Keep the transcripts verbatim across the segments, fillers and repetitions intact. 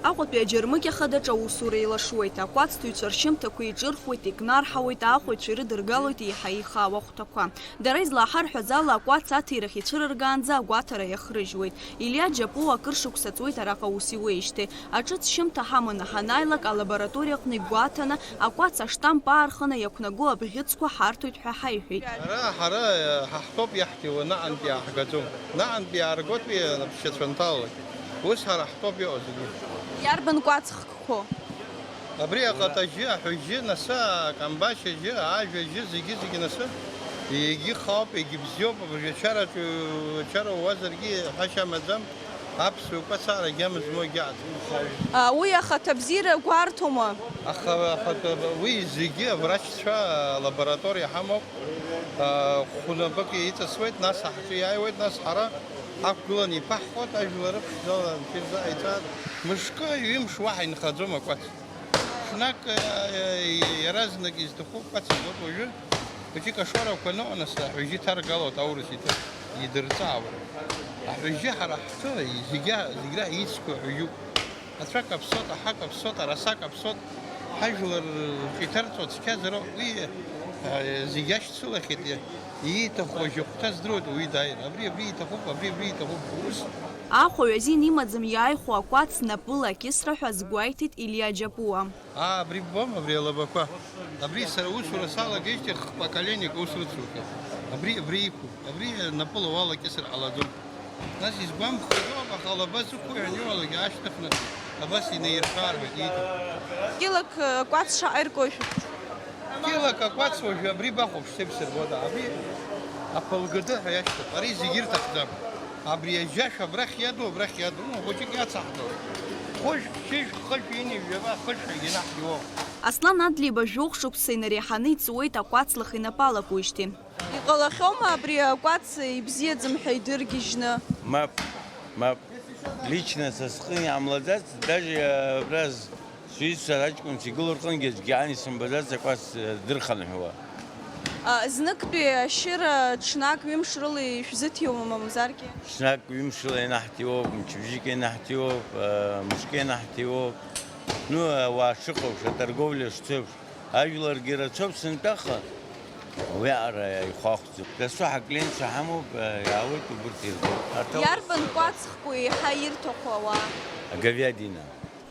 Аҟәатәи аџьармыкьа хадаҿ аусура еилашуеит, акәацҭыҩцәа ршьымҭақәа еиҿырхуеит, икнарҳауеит, аахәаҩцәа ирыдыргалоит еиҳа еихаау ахәҭақәа. Дара излаҳарҳәаз ала, акәац аҭирахь ицәырыргаанӡа агәаҭара иахрыжьуеит. Илиа Џьапуа акыр шықәса ҵуеит араҟа аус иуеижьҭеи. Аҿыц шьымҭа ҳаманы ҳанааилак, алабораториаҟны игәаҭаны, акәац аштамп аарханы иақәнаго абӷьыцқәа ҳарҭоит ҳәа ҳаиҳәеит. Ара ҳара, ҳа ҳтәоуп иаҳҭиуа, наҟынтә иааҳгаӡом. Наҟынтә иааргоит уи аԥсшьацәа анҭалалак. Ус ҳара ҳтәоуп иҟоу зегьы. Иарбан кәацхқәоу? Абри аҟатажьы, аҳәыжьы, нас акамбашь ажьы, ажә ажьы, зегьы-зегьы нас. Егьыхаауп, егьыбзиоуп, абыржәы ачараҿы, ачара ууазаргьы ҳәашьа амаӡам, аԥсуа кәацара агьама змоу агьаҟаӡам. А, уи ахаҭабзиара гәарҭома? Аха, аха уи зегьы аврачцәа алабораториа ҳамоуп, а, хәнапык иҵасуеит, нас ҳҿы иааиуеит, нас ҳара ҳақәгыланы иԥаҳхуеит, ажәлар рыԥшӡала анцәа ирзааиҵааит. Мышкы, ҩымш уаҳа инхаӡом акәац. Ҽнак, э, иаразнак изҭаху кәац игоит уажәы. Хәыҷык ашорақәа аныҟа, нас аҳәыжьы иҭаргалоит, аурыс иҭ-, идырҵаауеит. Аҳәыжьы ҳара ҳҿы зегьы, зегь раҳ ицқьоу аҳәыжьуп. Ацәа каԥсоит, аҳа каԥсоит, араса каԥсоит. Ҳажәлар рҿы иҭарҵо цқьазароуп. Уи, э, зегь ашьцылахьеит, иа-, ииҭаху ажьыхәҭа здыруеит уи дааир. Абри, абри иҭахуп, абри, абри иҭахуп. Ус. Ахәаҩ азин имаӡам иааихәо акәац напыла акьысра ҳәа азгәеиҭеит Илиа Џьапуа. Аа, абри ббом, абри алабақәа. Абри сара усура салагеижьҭеи х-, поколениак аус рыцуп. Абри, абри иқәуп. Абри напыла уалакьысыр ҟалаӡом. Нас изгәамԥхаӡо, аха алаба зықәу ианиуалак ашьҭыхны абас инаиршәааргоит ииҭо. Килак, э, кәац шаҟа иркуеи шәа? Килак акәац уажәы абри бахәаԥш, сеиԥсырбода, абри аԥылгыды ҳәа иашьҭоуп. Ари зегьы ирҭахӡам. Абри ажьашә абрахь иаду, абрахь иаду, ну, хәыҷык иацаҳҵо. Хәышә, шьыжь, хышә, ини, жәаба, хышә, егьи наҳ иоуп. Аслан Адлеиба жәохә шықәса инареиҳаны иҵуеит акәац лахь инапы алакуижьҭеи. Иҟалахьоума абри акәац ибзиаӡам ҳәа идыргьежьны? Мап, мап. Лично са сҟны иҟамлаӡац, даже, э, абра с-, сҩызцәа аҷкәынцәа игылоу рҟынгьы аӡәгьы ан исымбаӡац, акәац, э, дырхынҳәуа. А, зныктәи ашьыра ҽнак, ҩымш рыла ишәзыҭиуама, мамзаргьы? Ҽнак, ҩымш рыла ианаҳҭиуоуп, мчыбжьык ианаҳҭиуоуп, э, мышкы ианаҳҭиуоуп. Ну, ауаа шыҟоу еиԥш, аторговлиа шцо еиԥш. Ажәларгьы рацәоуп сынтәаха, уиаҟара ихәахәӡом. Дасу ҳаклиентцәа ҳамоуп, иаауеит убырҭ иргоит. Арҭ ауаа Иарбан рацәоуп. Кәацхқәоу еиҳа ирҭаху ауаа? Аговядина.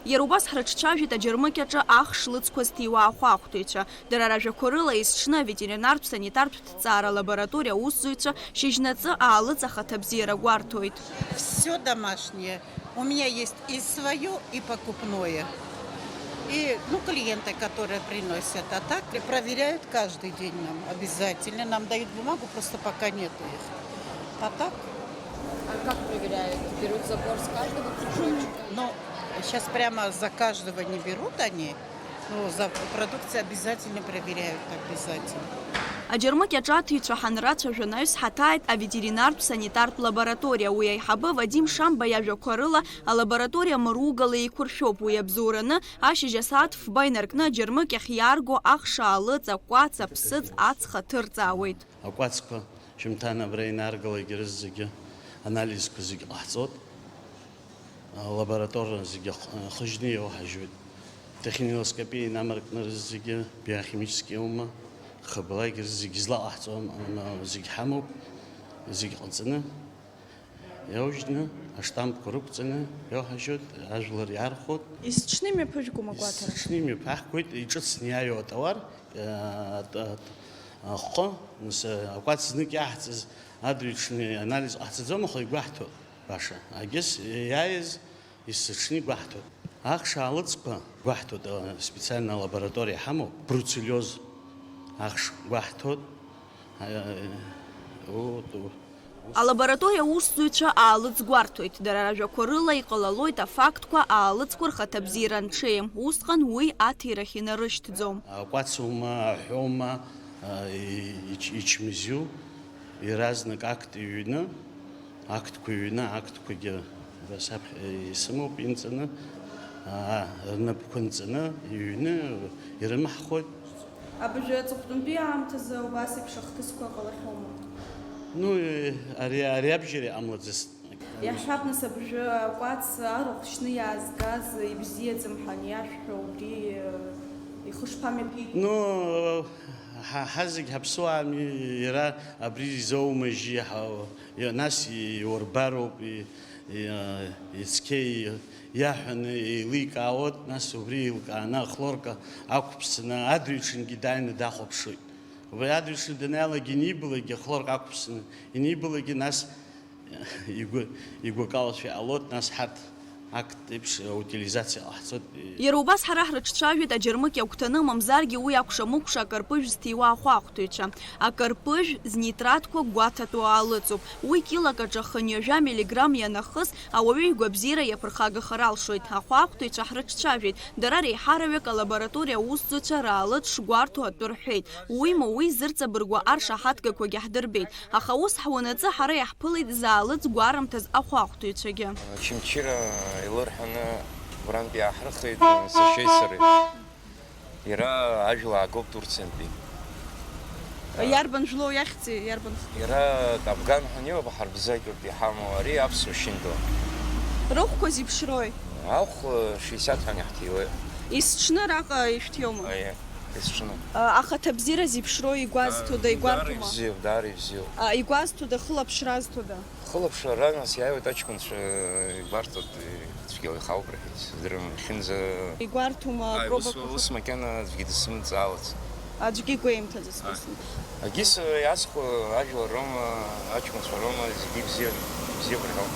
Иара убас ҳрыҿцәажәеит аџьармыкьаҿы ахш лыцқәа зҭиуа ахәаахәҭыҩцәа. Дара ражәақәа рыла, есҽны аветеринартә санитартә ҭҵаара лабораториа аусзуҩцәа шьыжьнаҵы аалыҵ ахаҭабзиара гәарҭоит. Всё домашнее. У меня есть и своё, и покупное. И, ну, клиенты, которые приносят, а так проверяют каждый день нам обязательно. Нам дают бумагу, просто пока нету их. А так? А как проверяют? Берут забор с каждого кружочка? Ну, сейчас прямо за каждого не берут они. Ну, за продукцию обязательно проверяют, обязательно. Аџьармыкьаҿ аҭыҩцәа ҳанрацәажәа анаҩс ҳаҭааит аветеринартә санитартә лабораториа. Уи аиҳабы Вадим Шамба иажәақәа рыла, алабораториа мыругала еиқәыршәоуп. Уи абзоураны, ашьыжь асааҭ фба инаркны аџьармыкьахь иаарго ахш аалыҵ, акәац, аԥсыӡ, ацха ҭырҵаауеит. Акәацқәа шәымҭан абра инаргалак ирызегьы анализқәа зегьы ҟаҳҵоит. Алабораториа зегьы ах-, хыжьны иоуҳажьуеит. Технилоскопиа инамаркны рызегьы биохимически аума, хыблагь рызегьы злаҟаҳҵо ам-, ам-, зегь ҳамоуп, зегь ҟаҵаны, иаужьны, аштампқәа рықәҵаны иоуҳажьуеит, ажәлар иаархәоит. Есыҽны имҩаԥыжәгома агәаҭара? Есыҽны имҩаԥаҳгоит, иҿыцны иааиуа атауар, а, ат-, ат-, ахәы, нас, акәац знык иаҳҵаз адырҩаҽны анализ ҟаҳҵаӡом, аха игәаҳҭоит. Баша, агьыс иааиз есыҽны игәаҳҭоит. Ахш аалыҵқәа гәаҳҭоит, а, специальная лабораториа ҳамоуп, бруцеллез ахш гәаҳҭоит. А, у, у, ус. Алабораториа аусзуҩцәа аалыҵ гәарҭоит. Дара ражәақәа рыла, иҟалалоит афактқәа аалыҵқәа рхаҭабзиара анҽеим. Усҟан уи аҭирахь инарышьҭӡом. Акәацума, аҳәоума, а, и-, ич-, ичмазаҩу, иаразнак акт иҩны, актқәа ҩны, актқәагьы саԥхьа исымоуп, инҵаны, аа, рнапқәа нҵаны, иҩны ирымаҳхоит. Абыржәы аҵыхәтәантәи аамҭазы убас еиԥш ахҭысқәа ҟалахьоума? Ну, ари, ари абжьара иҟамлаӡацт. Иаҳҳәап, нас, абыржәы акәац арахә шьны иаазгаз ибзиаӡам ҳәа аниашәҳәа, убри, э, ихы шԥамҩаԥигеи? Ну, ҳа, ҳазегь ҳаԥсуаами, иара абри изоумыжьи, ҳа, и-, нас иурбароуп, и-, и-, ицқьа и-, иаҳәаны еиликаауеит, нас убри еилкааны ахлорка ақәԥсаны адырҩаҽынгьы дааины дахәаԥшуеит. Убри адырҩаҽны данааилак инибалакгьы ахлорка ақәԥсаны инибалакгьы, нас игәы, игәыкалашәа иҟалоит, нас ҳарҭ акт еиԥш аутилизациа ҟаҳҵоит. Иара убас ҳара ҳрыҿцәажәеит аџьармыкьа агәҭаны, мамзаргьы уи акәша-мыкәша акарпыжә зҭиуа ахәаахәҭыҩцәа. Акарпыжә знитратқәа гәаҭатәу аалыҵуп. Уи килак аҿы хынҩажәа миллиграмм ианахыс, ауаҩы игәабзиара иаԥырхагахар алшоит. Ахәаахәҭыҩцәа ҳрыҿцәажәеит. Дара реиҳараҩык алабораториа аусзуҩцәа раалыҵ шгәарҭо атәы рҳәеит. Уимоу, уи зырҵабыргуа аршаҳаҭгақәагьы ҳдырбеит. Аха ус ҳуанаҵы ҳара иаҳԥылеит заалыҵ гәарымҭаз ахәаахәҭыҩцәагьы. Очамчыра илырҳаны абрантә иааҳрыхеит сашьеи сареи. Иара ажәла аагоуп Турциантәи. Иарбан жәлоу иахьӡи, иарбан хк? Иара Афган ҳәа иоуп, ҳарбзаҵәуп иҳамоу, ари аԥсуа шьындо. Рыхәқәа зеиԥшрои? Ахә шестьдесят ҳәа иаҳҭиуеит. Есҽны араҟа ишәҭиуама? Аиеи, есҽны. А, ахаҭабзиара зеиԥшроу игәазҭода, даара игәарҭома? Ибзиоуп, даара ибзиоуп. А, игәазҭода, хылаԥшра азҭода? Хылаԥшра ара нас иааиуеит аҷкәынцәа, игәарҭоит, цәгьала ихаауп рҳәеит, сыздырам, иахьынӡа. Игәарҭома, ааи, ус, пробақәа ус макьана аӡәгьы дысзымҵаалац. Аӡәгьы игәеимҭаӡац. Ааи. Ус. Агьыс иаасхәо ажәлар роума, аҷкәынцәа роума, зегьы ибзиан, ибзиоуп рҳәон.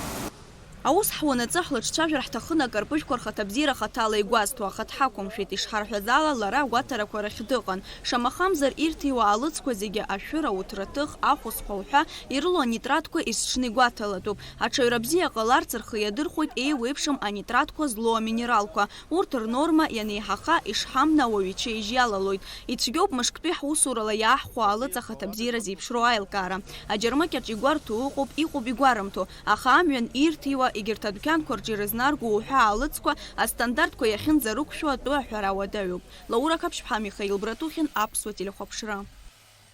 Аус ҳуанаҵы ҳлаҿцәажәар ҳҭахын акарпыжәқәа рхаҭабзиара хаҭала игәазҭо, аха дҳақәымшәеит, ишҳарҳәаз ала, лара агәаҭарақәа рахь дыҟан. Шамахамзар, ирҭиуа аалыҵқәа зегьы ашәыр, ауҭраҭых, ахәысхәа уҳәа ирылоу анитратқәа есҽны игәаҭалатәуп. Аҽаҩра бзиа ҟаларц рхы иадырхәоит еиуеиԥшым анитратқәа злоу аминералқәа. Урҭ рнорма ианеиҳаха, ишҳамна ауаҩы ичеиџь иалалоит. Ицәгьоуп мышктәи ҳусурала иааҳхәо аалыҵ ахаҭабзиара зеиԥшроу аилкаара. Аџьармыкьаҿ игәарҭо ыҟоуп, иҟоуп игәарымҭо, аха амҩан ирҭиуа, егьырҭ адәқьанқәа рҿы ирызнарго уҳәа аалыҵқәа астандартқәа иахьынӡарықәшәо атәы аҳәара уадаҩуп. Лаура Қаԥшьԥҳа, Михаил Братухин, Аԥсуа телехәаԥшра.